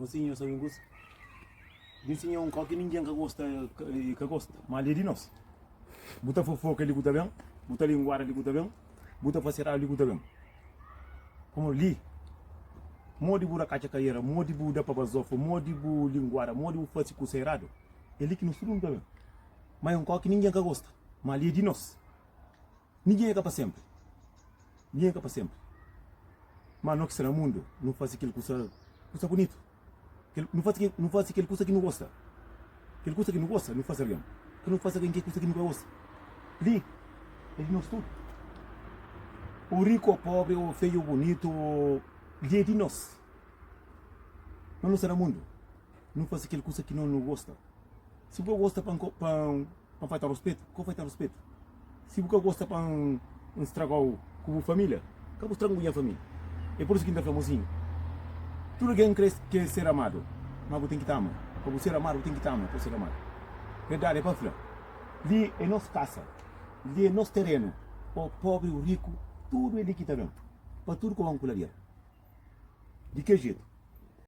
Mosinhu, nhos sabe un kusa? Di nsinha un kau ki ningen ka gosta, ka gosta, ma li é di nos. Bu ta fofoka li ku ta ben, bu ta linguada li ku ta ben, bu ta fase eradu li ku ta ben. Pamodi li, modi bu rakatxa kaiera, modi bu da pa bazofa, modi bu linguada, modi bu fase kusa eradu, é li ki nos tudu nu ta ben. Ma é un kau ki ningen ka gosta, ma li é di nos. Ningen é ka pa senpri. Ningen é ka pa senpri. Ma no ki sta na mundu, nu fase kel kusa, kusa bunitu. Kel, nu fase kel, nu fase kel kusa ki nu gosta. Kel kusa ki nu gosta, nu fase algen. Ka nu fase algen kel kusa ki nu ka gosta. Li é di nos tudu. Ô riku ô pobri, ô feiu ô bunitu, ô li é di nos. No nu sta na mundu, nu fase kel kusa ki no nu gosta. Si bu ka gosta pa N pa N Pa N falta ruspetu, ka bu falta ruspetu. Si bu ka gosta pa N straga-u ku bu família, ka bu straga-m ku nha família. É pur isu ki N ta fla, mosinhu, tudu algen krê ke ser amadu, má bu ten ki ta ama. Pa bu ser amadu, bu ten ki ta ama pa bu ser amadu. Verdadi é pa fla, li é nos kasa, li é nos terenu, ô pobri ô riku, tudu é li ki ta ben, pa tudu kobon ku ladera. Di ke jetu?